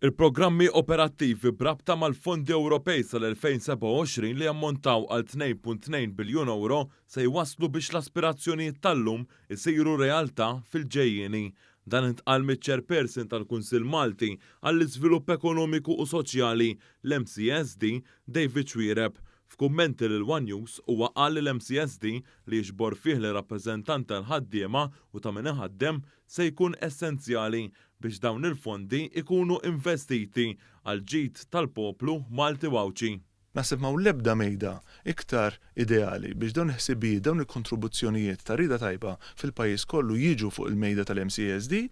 Il-programmi operattivi b'rabta mal-fondi Ewropej sal-2027 li jammontaw għal 2.2 biljun ewro se jwasslu biex l-aspirazzjonijiet tal-lum isiru realtà fil-ġejjieni. Dan intqal miċ-Chairperson tal-Kunsill Malti għall-Iżvilupp Ekonomiku u Soċjali, l-MCESD, David Xuereb. F'kummenti lil one News huwa qal li l-MCESD, li jiġbor fih lir-rappreżentanti tal-ħaddiema u ta' min iħaddem, se jkun essenzjali biex dawn il-fondi jkunu investiti għall-ġid tal-poplu Malti u Għawdxi. Naħseb m'hawn l-ebda mejda iktar ideali biex dawn il-ħsibijiet, dawn il-kontribuzzjonijiet ta' rieda tajba fil-pajjiż kollu jiġu fuq il-mejda tal-MCESD,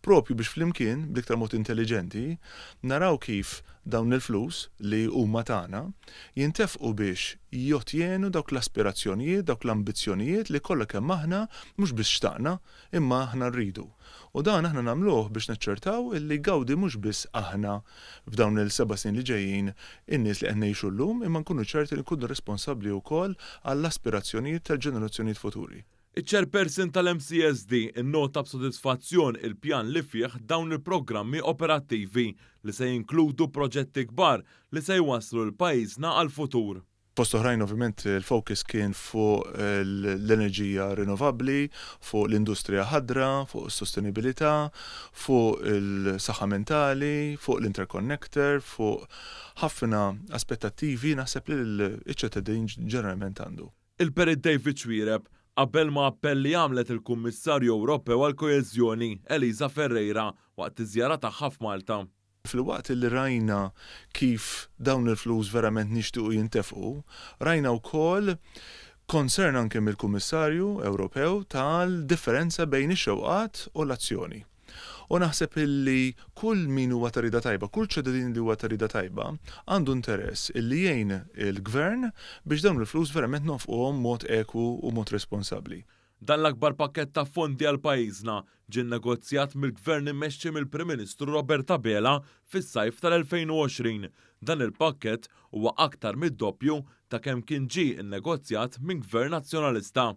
propju biex flimkien, bl-iktar mod intelliġenti, naraw kif dawn il-flus, li huma tagħna, jintefqu biex jottjenu dawk l-aspirazzjonijiet, dawk l-ambizzjonijiet li kollha kemm aħna mhux biss xtaqna, imma aħna rridu. U dan aħna nagħmluh biex naċċertaw illi jgawdi mhux biss aħna f'dawn il-seba' snin li ġejjin in-nies li qed ngħixu llum imma nkunu ċerti li nkunu responsabbli wkoll għall-aspirazzjonijiet tal-ġenerazzjonijiet futuri. Iċ-Chairperson tal-MCESD innota b'sodisfazzjon il-pjan li fih dawn il-programmi operattivi li se jinkludu proġetti kbar li se jwasslu lil pajjiżna għall-futur. Fost oħrajn ovvjament il-focus kien fuq l-enerġija rinnovabbli, fuq l-industrija ħadra, fuq is-sostenibilità, fuq il-saħħa mentali, fuq l-interconnector, fuq ħafna aspettattivi naħseb li ċ-ċittadin ġeneralment għandu. Il-Perit David Xuereb qabel ma' appell li għamlet il-Kummissarju Ewropew għall-Koeżjoni, Elisa Ferreira, waqt iż-żjara tagħha f'Malta. Filwaqt li rajna kif dawn il-flus verament nixtiequ jintefqu, rajna wkoll concern anke mill-Kummissarju Ewropew tal-differenza bejn ix-xewqat u l-azzjoni. U naħseb illi kull min huwa ta' rieda tajba, kull ċittadin li huwa ta' rieda tajba, għandu interess illi jgħin il-Gvern biex dawn il-flus verament nonfquhom mod ekwu u mod responsabbli. Dan l-akbar pakkett ta' fondi għal pajjiżna ġie nnegozjat mill-Gvern immexxi mill-Prim Ministru Robert Abela fis-sajf tal-2020. Dan il-pakkett huwa aktar mid-doppju ta' kemm kien ġie nnegozjat minn Gvern Nazzjonalista.